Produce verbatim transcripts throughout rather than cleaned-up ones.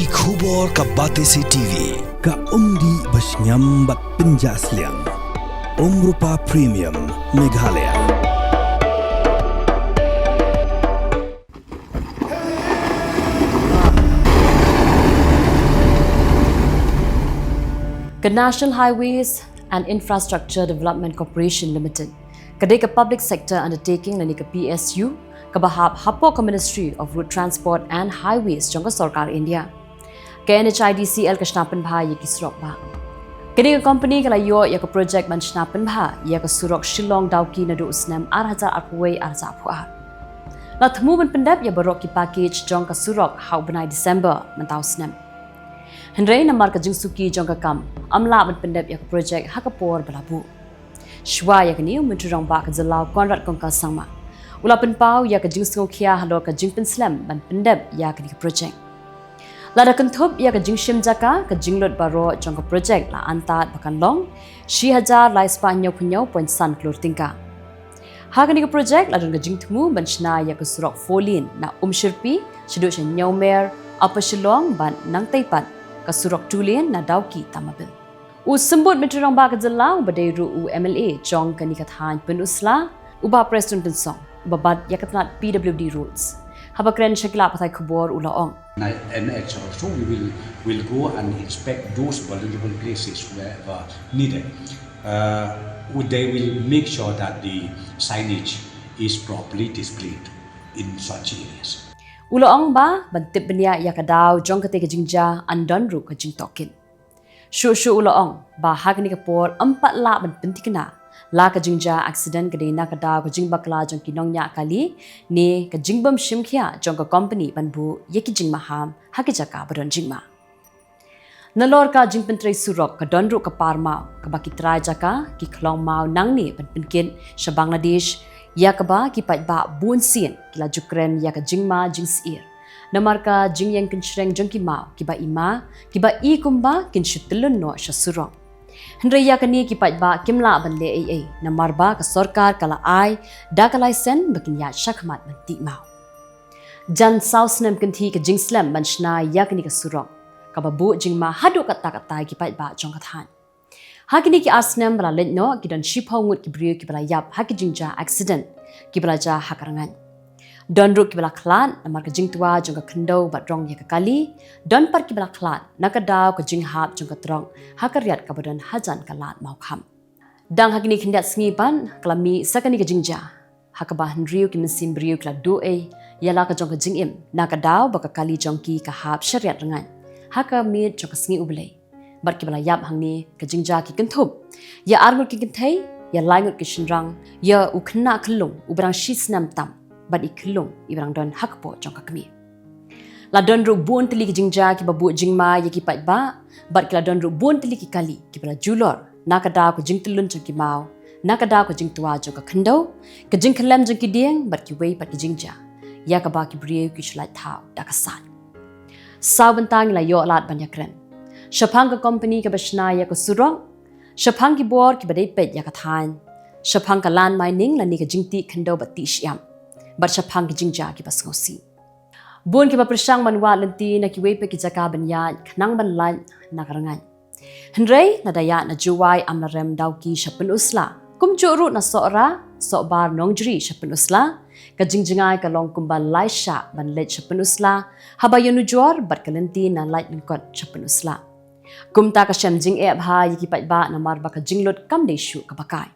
Khubor ka Batesi T V, ka umdih ba shngiam bad pynjah sliang. Umrupa Premium, Meghalaya. Ka National Highways and Infrastructure Development Corporation Limited, ka dei ka public sector undertaking lane ka P S U, kaba hap hapoh ka Ministry of Road Transport and Highways jong ka Sorkar India. Ka N H I D C L ka shna pynbha ïa ki surok bah. Kane ka company ka la ïoh ïa ka project ban shna pynbha ïa ka surok Shillong Dawki naduh u snem ar hajar arphew wei ar hajar arphew ar. La thmu ban pyndep ïa baroh ki package jong ka surok ha u bnai December mynta u snem. Hynrei namar ka jingsuki jong ka kam, ym lah ban pyndep ïa ka project ha ka por ba la buh. Shuwa ïa kane, u Myntri Rangbah ka jylla u Conrad Kongkal Sangma u la pynpaw ïa ka jingsngewkhia halor ka jingpynslem ban pyndep ïa kane ka project. Lada kynthup ïa ka jingshim jaka, ka jinglut baroh jong ka project la antad ba kan long shi hajar lai spah hynñiewphew hynñiew point san klur tyngka. Ha kane ka project la don ka jingthmu ban shna ïa ka surok four lane na Umshyrpi shaduh sha Hynñiewmer, Upper Shillong, bad nangtei pat ka surok two lane na Dawki, Tamabil. U Symbud Myntri Rangbah ka jylla, uba dei ruh u M L A jong kane ka thaiñ Pynursla, u Bah Prestone Tynsong, uba bat ïa ka tnat P W D Roads, haba kren sha ki lad pathai khubor u la ong. And, and it's also we will, will go and inspect those vulnerable places wherever needed. Uh, would- they will make sure that the signage is properly displayed in such areas. U la ong ba ban tip bniah ïa ka daw jong katei ka jingjia, yn don ruh ka jingtohkit. Shuh shuh u la ong ba ha kane ka por ym pat lah ban pynthikna la ka jingjia accident ka dei na ka daw ka jingbakla jong ki nongñiah kali ne ka jingbym shimkhia jong ka company ban buh ïa ki jingmaham ha ki jaka ba don jingma. Nalor ka jingpyntrei surok ka don ruh ka par maw kaba ki trai jaka ki khlong maw nangne ban pynkit sha Bangladesh, ïa kaba ki paidbah bunsien ki la ju kren ïa ka jingma jingsyier. Namar ka jingïeng kynshreng jong ki maw kiba i ma, kiba i kumba kin shu tyllun noh sha surok. Hynrei ïa kane ki paidbah kim lah ban leh ei ei, namar ba ka sorkar ka la ai da ka laisen ba kin ïaid shakhmat ban tih maw. Jan saw snem kynthih ka jingslem ban shna ïa kane ka surok, kaba buh jingma haduh katta katta ïa ki paidbah jong ka thaiñ. Ha kine ki ar snem ba la leit noh, ki don shiphew ngut ki briew kiba la ïap ha ki jingjia accident kiba la jia ha ka rngain. Don ruh kiba la khlad namar ka jingtwa jong ka khyndew bad rong ïa ka kali, don pat kiba la khlad na ka daw ka jinghap jong ka trok ha ka riat kaba don hajan ka lad Mawkham. Dang ha kine khyndiat sngi pat ka la mih sa kane ka jingjia, ha kaba hynriew ki mynsiem briew ki la duh ei ïa la ka jong ka jingim na ka daw ba ka kali jong ki ka hap sha riat rngain ha ka miet jong ka Sngi U Blei. Bad kiba la ïap hangne ka jingjia ki kynthup ïa ar ngut ki kynthei, ïa lai ngut ki shynrang, ïa u khynnah khyllung uba dang shi snem tam bad i khyllung iba dang don ha kpoh jong ka kmie. La don ruh bun tylli ki jingjia kiba buh jingma ïa ki paidbah, bad ki la don ruh bun tylli ki kali kiba la julor na ka daw ka jingtyllun jong ki maw, na ka daw ka jingtwa jong ka khyndew, ka jingkyllem jong ki dieng bad kiwei pat ki jingjia ïa kaba ki briew ki shu lait thaw da ka sait. Saw bynta ngi la ïoh lad ban ïakren shaphang ka company kaba shna ïa ka surok, shaphang ki bor kiba dei peit ïa ka thaiñ, shaphang ka land mining lane ka jingtih khyndew bad tih shyiap, bad shaphang ki jingjia kiba sngewsih. Bun kiba pyrshang ban wad lynti na kiwei pat ki jaka ban ïaid khnang ban lait na ka rngain. Hynrei lada ïaid na Jowai, Amlarem, Dawki sha Pynursla, kumjuh ruh na Sohra, Sohbar, Nongjri sha Pynursla, ka jingjngai ka long kumba lai shah ban leit sha Pynursla haba ïanujor bad ka lynti na Laityngkot sha Pynursla. Kumta ka shem jingeh bha ïa ki paidbah namar ba ka jinglut kam dei shuh kaba kai.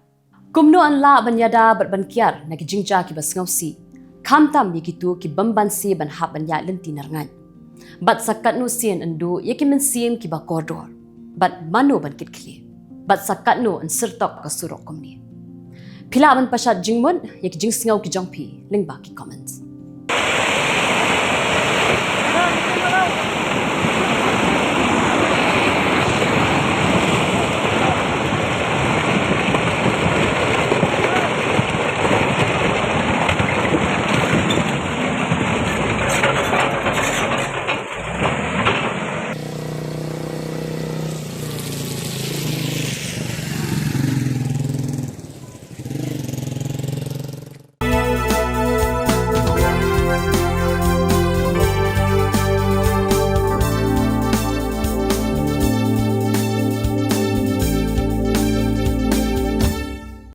Kumno yn lah ban ïada bad ban kiar na ki jingjia kiba sngewsih, khamtam ïa kito ki bym banse ban hap ban ïaid lynti na rngain? Bad sa katno sien yn duh ïa ki mynsiem kiba kordor? Bad mano ban kit khlieh? Bad sa katno yn syrtok ka surok kumne? Phi lah ban pynshad jingmut ïa ki jingsngew ki jong phi lyngba ki comments.